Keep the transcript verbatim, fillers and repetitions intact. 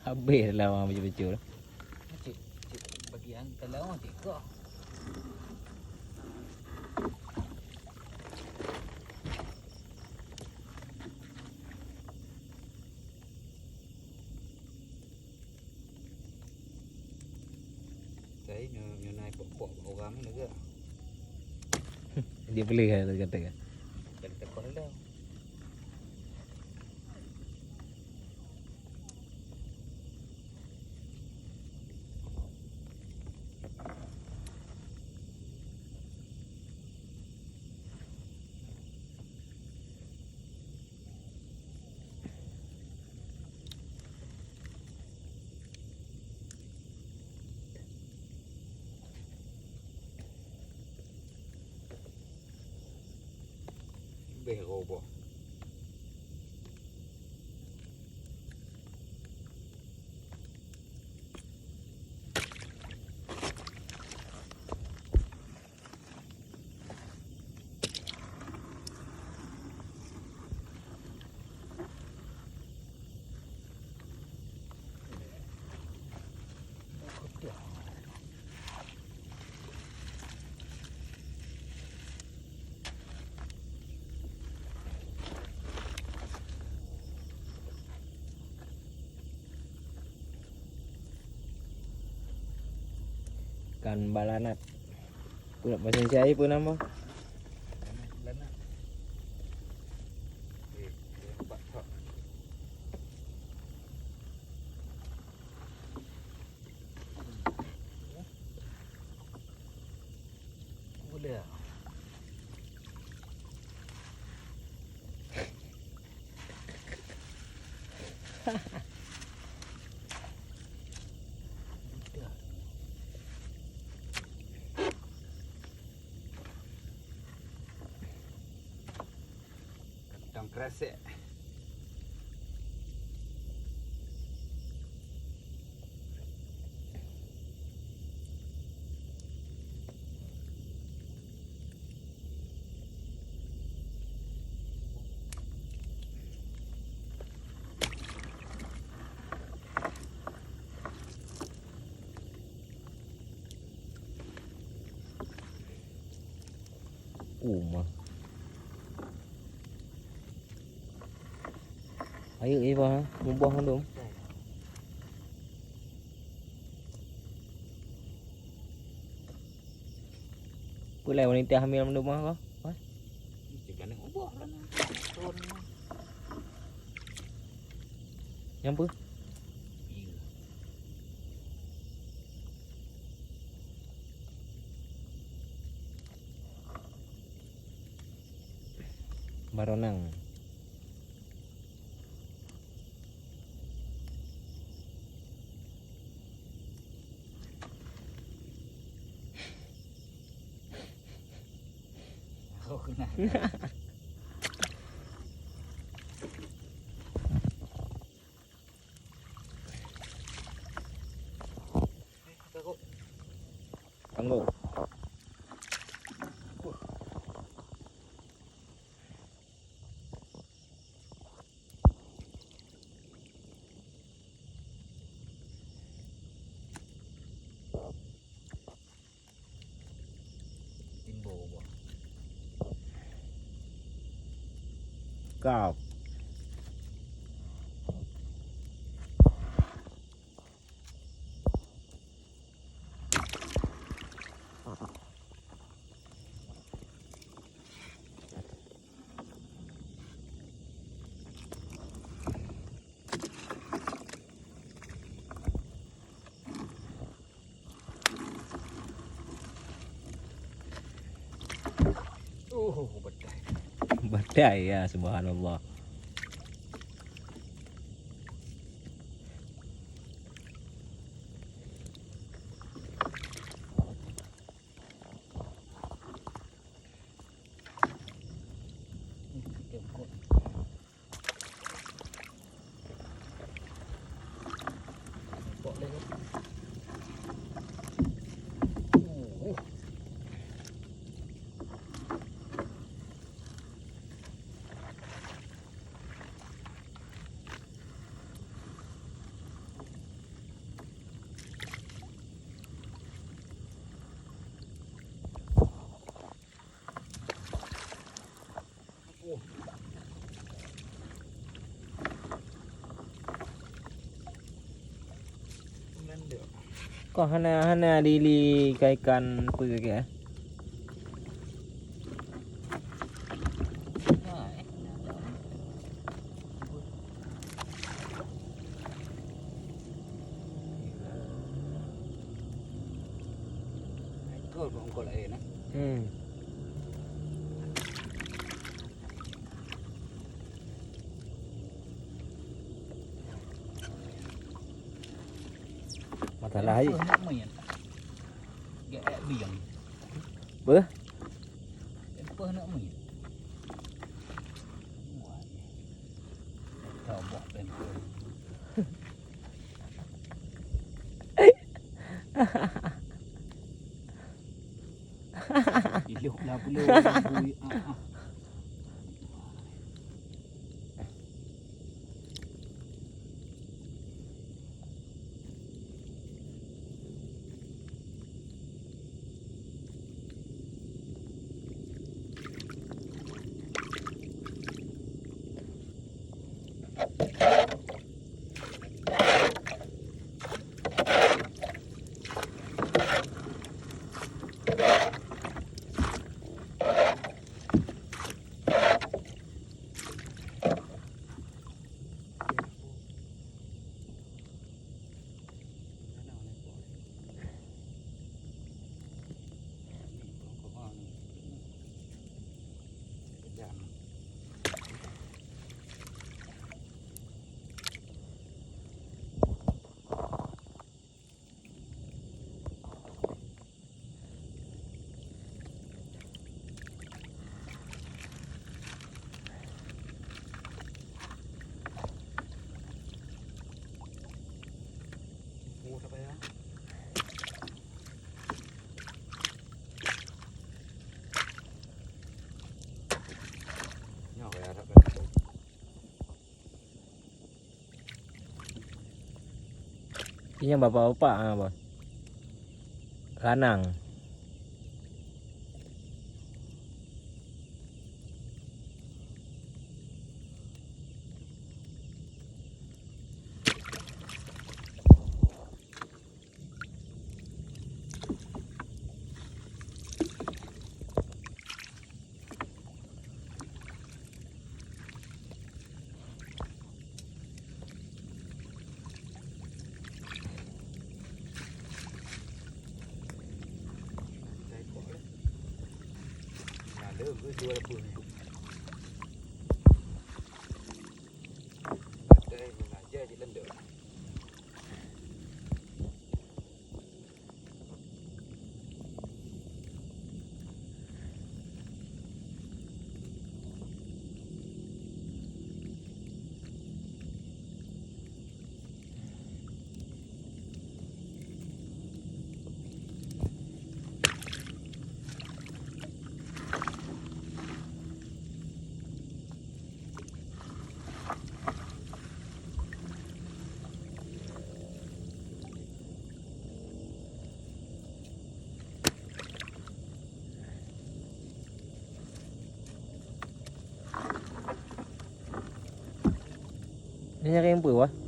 Habéh dalam bacut-bacut. Cit, cit, bagian dalam cit kah. Cai nyoe, nyoe na pok-pok bak urang ni ke? Dia boleh kata-kata. Kata-kata dah. Beh roboh. Ikan balanat. Peue nak bahasa Indonesia peue nama? Kantong kresek. Uma. Ayo, Iba, ha? Mubah mandum. Peue lai wanita hamil mandum, ha, ko? Ha? Ih, cek ganeuk mubah lah, nah. Turun, nah. Nyang peue? Iya. Baronang. Oh, kena. Tanggok. Timbul buah. Kau. Oh, batai. Batai, ya, subhanallah. Kok hana, hana dili ikan peue keu? Hmm. Masalah ai. Beuh? Ilok lah pula. Nyang bapak-bapak ha, boh. Lanang. Ni nyari yang peue, wah?